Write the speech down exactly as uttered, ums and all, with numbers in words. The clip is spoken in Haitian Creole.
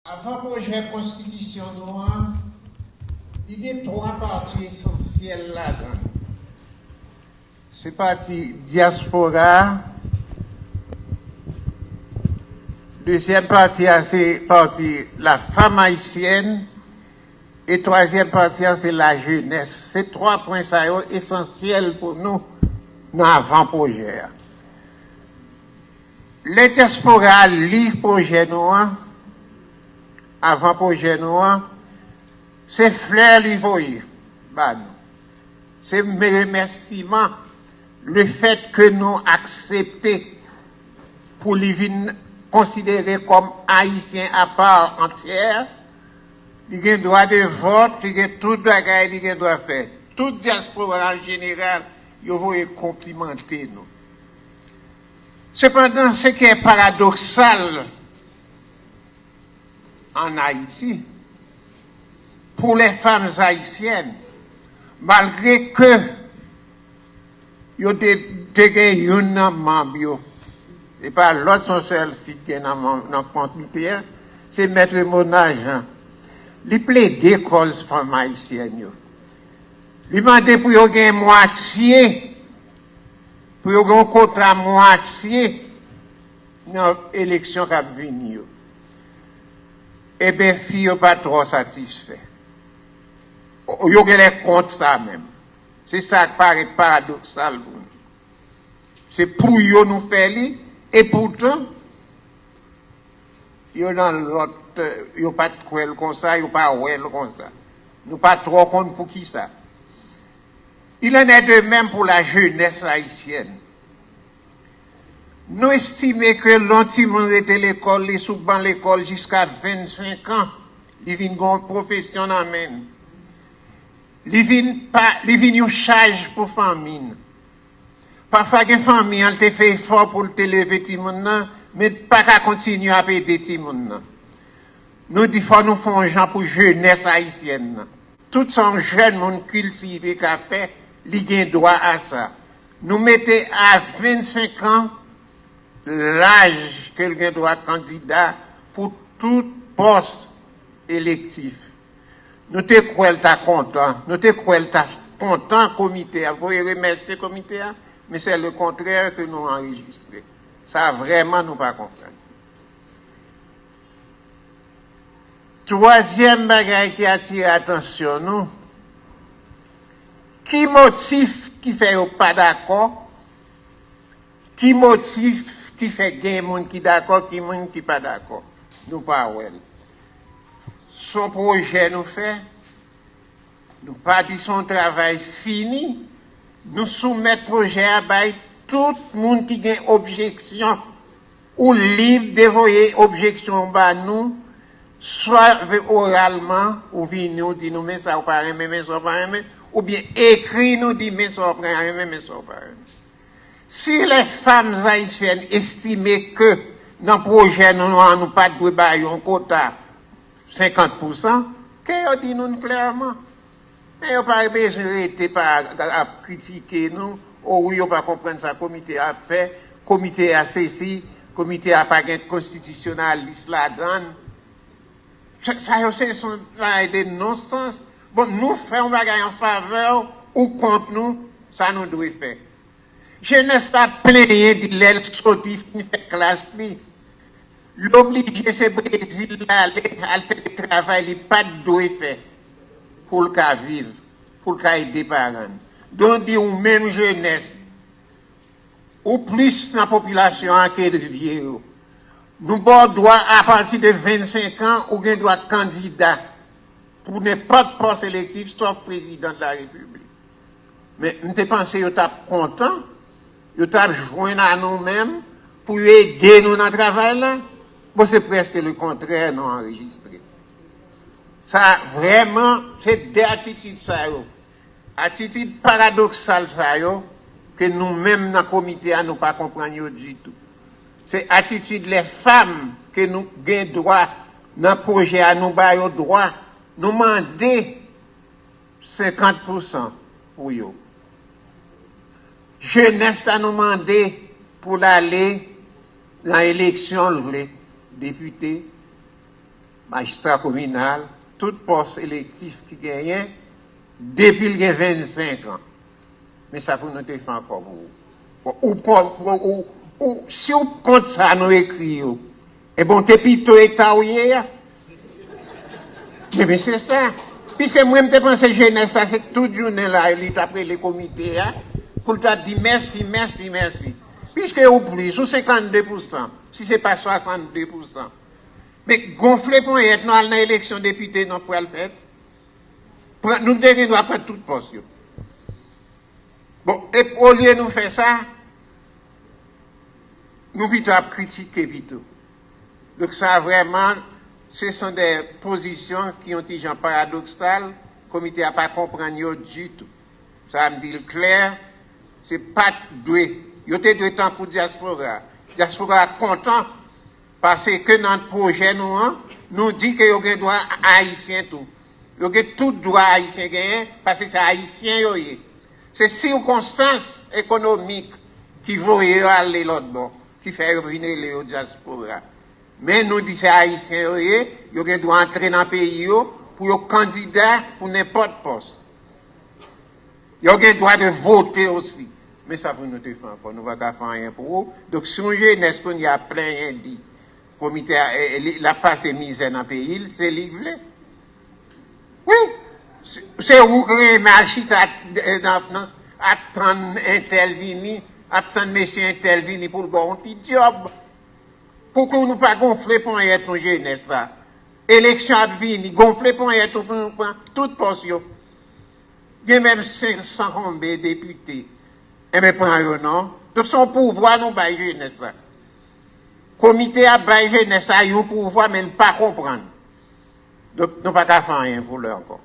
Avan pwojè konstitisyon nou an, li gen twa pati esansyèl ladan l. Se pati dyaspora a, dezyèm pati a se pati la femme haïtienne, e twazyèm pati a se la jeunesse. Se twa pwen sa yo esansyèl pou nou nan avan pwojè a. Lè dyaspora a li pwojè nou an, avan pwojè nou an, se flè li voye ba nou. Se remèsiman lefèt ke nou aksepte pou li vin konsidere kòm Ayisyen apa antyè. Li gen dwa de vòt, li gen tout bagay li gen dwa fè. Tout dyaspora an jeneral, yo voye konplimante nou. Sepandan, ce qui est paradoxal en Haïti, pour les femmes haïtiennes, malgré que yo te, te gen youn nan manm yo, e pa lòt, se yon sèl fi ki gen nan manm, nan komite a, se Mèt Mona Jean. Li plede kòz fanm ayisyèn yo. Li mande pou yo gen mwatye, pou yo gen yon kota mwatye nan eleksyon k ap vini yo. Eben, fi yo pa twò satisfè. O-, yo genlè kont sa menm. Se sa k parèt paradoksal pou nou. Se pou yo nou fè li, e poutan, yo nan lòt, yo pa t kwè l konsa, yo pa wè l konsa. Nou pa twò konn poukisa. Il en est de même pour la jeunesse haïtienne. Nou estime ke lè yon timoun rete lekòl, li sou ban lekòl jiska vennsenk an, li vin gen yon pwofesyon nan men l. Li vin pa, li vin yon chaj pou fanmi n. Pafwa gen fanmi an, l te fè efò pou l te leve timoun nan, men l pa ka kontinye ap ede timoun nan. Nou di fò nou fè yon jan pou jenès ayisyèn nan. Tout sa yon jèn moun kiltive ka fè, li gen dwa a sa. Nou mete a vennsenk an laj ke l gen dwa kandida pou tout pòs elektif. Nou te kwè l ta kontan, nou te kwè l ta kontan komite a, voye remèsye komite a, men se le kontrè ke nou anrejistre. Sa vrèman nou pa konprann. Twazyèm bagay ki atire atansyon nou, ki motif ki fè yo pa dakò? Ki motif ki fè gen moun ki dakò, ki moun ki pa dakò? Nou pa wè l. Se yon pwojè nou fè, nou pa di se yon travay fini, nou soumèt pwojè a bay tout moun ki gen objeksyon. Ou lib de voye objeksyon w ba nou, swa ve-, oralman, ou vini, ou di nou, men sa ou pa renmen, men sa ou pa renmen, oubyen ekri nou, di, men sa ou pa renmen, men sa ou pa renmen. Si les femmes haïtiennes estime ke nan pwojè nou an, nou pa t dwe ba yo yon kota senkant pousan, ke yo di nou l klèman. Men yo pa bezwen rete pa ap kritike nou. O wi, yo pa konprann sa komite a ap fè. Komite a sesi, komite a pa gen konstitisyonalis ladan l. Sa, sa yo se son bagay de nonsans. Bon, nou fè yon bagay an favè w, ou kont nou, sa nou dwe fè. Jenès la plenyen di lè l soti fin fè klas li, l oblije se Brezil l ale, al fè de travay li pa t dwe fè pou l ka viv, pou l ka ede paran l. Donk di ou menm jenès, ou plis nan popilasyon an ke vye yo. Nou ba w dwa apati de vennsenk an, ou gen dwa kandida pou nenpòt pòs elektif, sòf prezidan de la repiblik. Men m te panse yo t ap kontan, yo t ap jwenn a nou menm pou yo ede nou nan travay la. Bon, se prèske le kontrè nou anrejistre. Sa vrèman, se de atitid sa yo, atitid paradoksal sa yo, ke nou menm nan komite a, nou pa konprann yo ditou. Se atitid lè fanm ke nou gen dwa nan pwojè a, nou ba yo dwa, nou mande senkant pousan pou yo. Jenès la nou mande pou l ale nan eleksyon l vle, depite, Majistra kominal, tout pòs elektif ki genyen, depi l gen vennsenk an. Men sa pou nou te fè ankò pou ou. Bon, ou, pò- ou, ou, ou, si w kont sa nou ekri yo, e bon, te pito eta w ye a. Ebyen, se sa. Piske mwen, m te panse jenès la, se tout jounen la, li t ap rele komite a, pou l t ap di mèsi, mèsi, mèsi. Piske ou plis, ou senkannde pousan, si se pa swasannde pousan. Men gonfle ponyèt nou al nan eleksyon depite nou pral fèt. Pran- Nou te gen dwa pran tout pòs yo. Bon, e olye nou fè sa, nou pito ap kritike pito. Donk sa vrèman, se son de pozisyon ki yon ti jan paradoksal, komite a pa konprann yo ditou. Sa a m di l klè, se pa t dwe, yo te dwe tankou dyaspora. Dyaspora kontan, paske nan pwojè nou an, nou di ke yo gen dwa ayisyen tou. Yo gen tout dwa ayisyen genyen, paske se ayisyen yo ye. Se sikonstans ekonomik ki voye yo ale lòt bò, ki fè yo vin rele yo dyaspora. Men nou di se ayisyen yo ye, yo gen dwa antre nan peyi yo pou yo kandida pou nenpòt pòs. Yo gen dwa de vote osi. Men sa pou nou te fè ankò, nou pa ka fè anyen pou ou. Donk si yon jenès kounye a plenyen di komite a, e, e, li- l ap pase mizè nan peyi l, se li k vle. Wi, se- se ou k renmen al chita e, nan- nan- ap tann entèl vini, ap tann mesye entèl vini pou l ba w yon ti djòb. Pouki nou pa gonfle ponyèt nou jenès la? Eleksyon ap vini, gonfle ponyèt nou pou nou pran tout pòs yo. Gen menm senk san konbe depite. Enben pran yo non. Donk se yon pouvwa nou bay jenès la. Komite a bay jenès la yon pouvwa, men l pa konprann. Donk nou pa ka fè anyen pou lè ankò.